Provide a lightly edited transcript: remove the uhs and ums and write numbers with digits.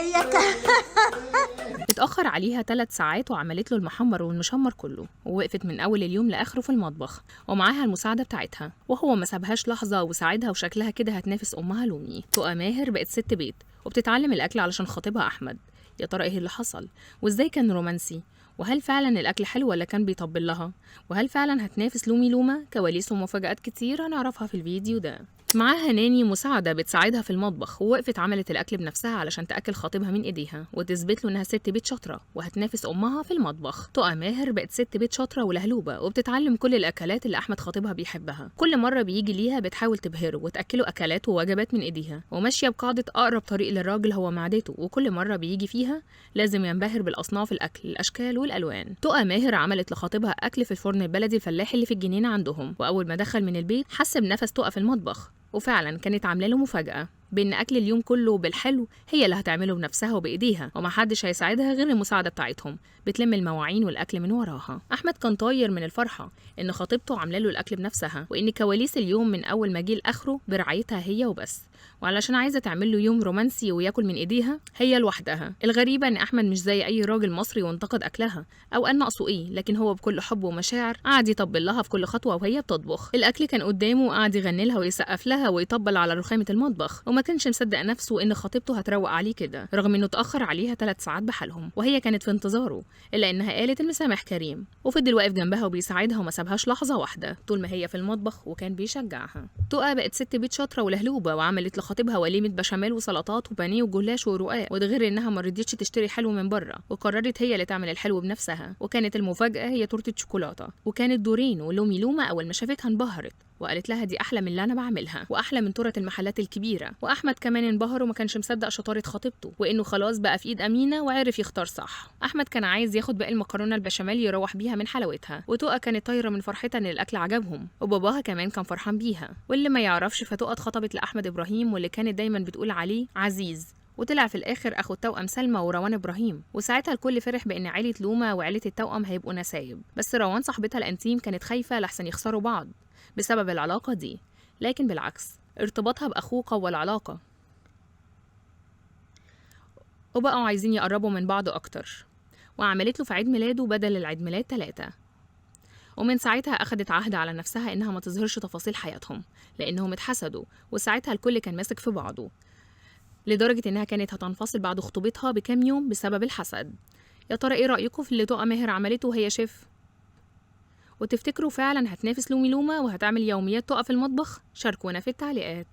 ازيك. اتأخر عليها 3 ساعات وعملت له المحمر والمشمر كله، ووقفت من أول اليوم لآخره في المطبخ ومعاها المساعدة بتاعتها، وهو ما سابهاش لحظة وساعدها، وشكلها كده هتنافس أمها لومي. تقى ماهر بقت ست بيت وبتتعلم الأكل علشان خطيبها أحمد. يا ترى إيه اللي حصل؟ وإزاي كان رومانسي؟ وهل فعلا الأكل حلو ولا كان بيطبل لها؟ وهل فعلا هتنافس لومي لومة؟ كواليس ومفاجآت كتير هنعرفها في الفيديو ده. معاها ناني مساعدة بتساعدها في المطبخ، ووقفت عملت الأكل بنفسها علشان تأكل خطيبها من إيديها وتثبت له إنها ست بيت شاطرة وهتنافس أمها في المطبخ. تقى ماهر بقت ست بيت شاطرة ولهلوبة وبتتعلم كل الأكلات اللي أحمد خطيبها بيحبها. كل مرة بيجي ليها بتحاول تبهره وتأكله أكلات ووجبات من إيديها، وماشية بقاعدة أقرب طريق للراجل هو معدته، وكل مرة بيجي فيها لازم ينبهر بالأصناف الأكل الأشكال والألوان. تقى ماهر عملت لخطيبها أكل في الفرن البلدي الفلاحي اللي في الجنينة عندهم، وأول ما دخل من البيت حس بنفس تقى في المطبخ، وفعلا كانت عامله له مفاجأة بإن أكل اليوم كله بالحلو هي اللي هتعمله بنفسها وبإيديها، ومحدش هيساعدها غير المساعدة بتاعتهم بتلم المواعين والأكل من وراها. أحمد كان طاير من الفرحة إن خطيبته عامله له الأكل بنفسها، وإن كواليس اليوم من أول ما جه لآخره برعايتها هي وبس، وعلشان عايزة تعمل له يوم رومانسي وياكل من إيديها هي لوحدها. الغريبة إن أحمد مش زي أي راجل مصري وانتقد أكلها أو قال ناقصه إيه، لكن هو بكل حب ومشاعر قعد يطبل لها في كل خطوة وهي بتطبخ. الأكل كان قدامه وقعد يغني لها ويسقف لها ويطبل على رخامة المطبخ، وما كانش مصدق نفسه إن خطيبته هتروق عليه كده، رغم إنه اتأخر عليها 3 ساعات بحالهم وهي كانت في انتظاره، إلا إنها قالت المسامح كريم، وفضل واقف جنبها وبيساعدها وما سابهاش لحظة واحدة طول ما هي في المطبخ وكان بيشجعها. تقى بقت ست بيت شاطرة ولهلوبة، وعملت لخطيبها وليمة بشاميل وسلطات وبانيه وجلاش ورقاق، وده غير إنها ما رضيتش تشتري حلو من بره، وقررت هي اللي تعمل الحلو بنفسها، وكانت المفاجأة هي تورتة شوكولاتة، وكانت دورين، ولومي لومة أول ما شافتها انبهرت وقالت لها دي أحلى من اللي أنا بعملها وأحلى من تورت المحلات الكبيرة. وأحمد كمان انبهر وما كانش مصدق شطارة خطيبته وإنه خلاص بقى في إيد أمينة وعرف يختار صح. أحمد كان عايز ياخد باقي المكرونة البشاميل يروح بيها من حلاوتها، وتقى كانت طايرة من فرحتها إن الأكل عجبهم، وباباها كمان كان فرحان بيها. واللي ما يعرفش فتقى اتخطبت لأحمد إبراهيم، واللي كانت دايما بتقول عليه عزيز، وطلع في الآخر أخو التوأم سلمى وروان إبراهيم. وساعتها الكل فرح بإن عيلة لومة وعيلة التوأم هيبقوا نسايب، بس روان صاحبتها الأنتيم كانت خايفة لحسن يخسروا بعض بسبب العلاقة دي، لكن بالعكس ارتباطها بأخوه قوى العلاقة وبقوا عايزين يقربوا من بعض أكتر، وعملت له في عيد ميلاده بدل العيد ميلاد 3. ومن ساعتها أخدت عهد على نفسها إنها ما تظهرش تفاصيل حياتهم لأنهم اتحسدوا، وساعتها الكل كان ماسك في بعضه لدرجة إنها كانت هتنفصل بعد خطوبتها بكام يوم بسبب الحسد. يا ترى إيه رأيكم في اللي تقى ماهر عملته وهي شيف؟ وتفتكروا فعلا هتنافس لومي لومة وهتعمل يوميات تقى في المطبخ؟ شاركونا في التعليقات.